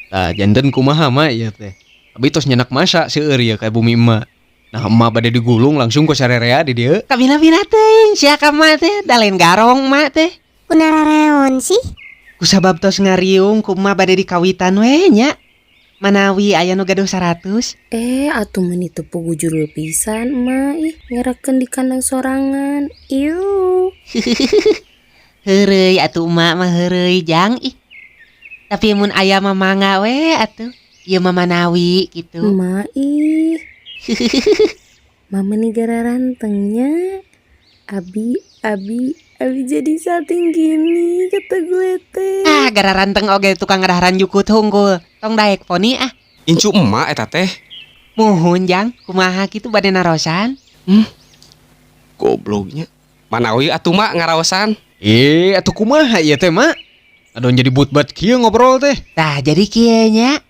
Tah janten kumaha Ma ieu teh. Abi tos nyenak masa seueur ieu ka bumi emak. Nah emak bade digulung langsung ku sarerea di dieu. Kabina-bina teuing sia ka emak teh, da lain garong emak teh. Kunararaon sih? Kusabab tos ngariung ku emak bade dikawitan we nya. Manawi aya nu gaduh 100. Eh, atuh meuni teu puguh jurul pisan emak ih ngerakeun di kandang sorangan. Iu. Heureuy atuh emak mah heureuy jang ih. Tapi mun aya mah mangga we atuh. Ieu mah manawi kitu. Emak ih. Mama nih gara rantengnya. Abi, abi, abi jadi salting gini kata gue teh. Ah, gara ranteng oge tukang ngadaharan jukut hungkul. Tong daek poni ah. Incu emak eta teh. Muhun jang, kumaha kitu bade narosan? Gobloknya. Manawi atuh mak ngaraosan. Eh, atuh kumaha ieu teh, Mak? Aduh jadi but-but kieu ngobrol teh. Tah jadi kieu nya.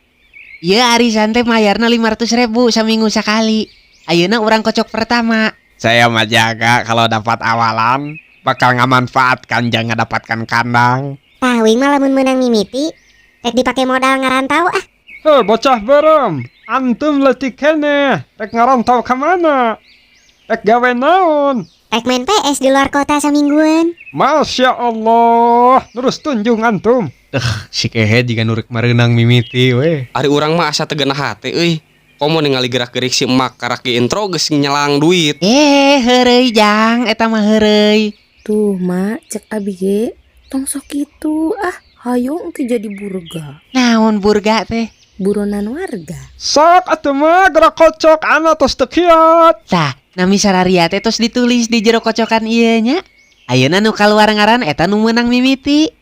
Ieu arisan teh mayarna 500.000 saminggu sakali. Ayeuna urang kocok pertama. Saya mah jaga kalau dapat awalan bakal ngamanfaatkan jangan dapatkan kandang. Tah wing mah lamun meunang mimiti rek dipake modal ngarantau ah. Heh, bocah berem, antum leutik keneh, rek ngarantau ka mana? Rek gawe naon? Rek main PS di luar kota samingguan. Masya Allah, terus tunjung antum. Si kehe jiga nu rek mareunang mimiti we. Ari urang mah asa teu genah hate euy. Komo ningali gerak-gerik si emak karak ge intro geus nyelang duit. Eh, heureuy jang, eta mah heureuy. Tuh, mak, cek abi ge tong sok kitu ah, hayoh engke jadi burga. Naon burga teh? Buronan warga. Sok atuh mah gerak kocok ana tos teu kiat. Tah, nami sararia teh tos ditulis di jero kocokan ieu nya. Ayeuna nu kaluar ngaran eta nu meunang mimiti.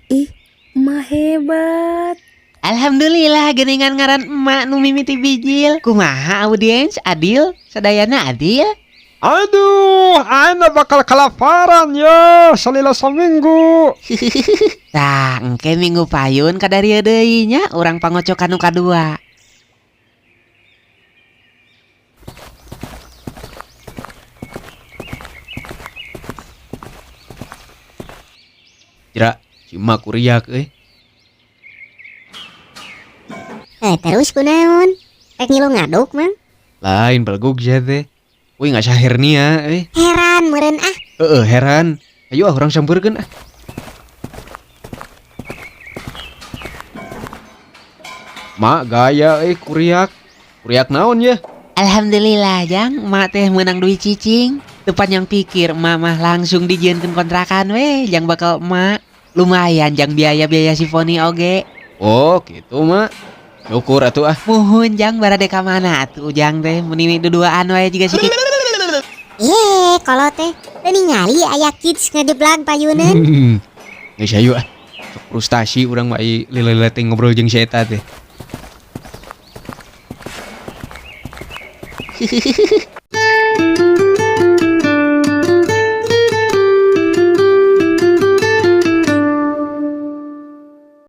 Ih, emak hebat. Alhamdulillah geuningan ngaran emak nu mimiti bijil. Kumaha audiens adil? Sadayana adil? Aduh, ana bakal kelaparan ya salila saminggu. Tah, engke minggu payun kadarieu deui nya urang pangocokan nu kadua. Jra, si emak kuriak euy. Eh terus kunaon? Rek ngilu ngaduk mang? Lain belegug sia teh. Wih nggak hernia euy. Heran meureun ah. Heeh, heran. Ayo ah urang sampeurkeun ah. Mak gaya euy kuriak. Kuriak naon ya? Alhamdulillah jang, emak teh meunang duit cicing. Teu panjang pikir emak mah langsung dijieunkeun kontrakan we jang bakal emak. Lumayan jang biaya-biaya si Foni oge. Oh, gitu mak. Syukur atuh ah. Muhun jang barade ka mana atuh ujang teh meni duduaan wae jiga sikit. Ye, kalau teh teu ningali aya kids ngejeblag payuneun. Geus hayu ah. Sok frustasi urang mah ai lila-lila teh ngobrol jeung si eta teh.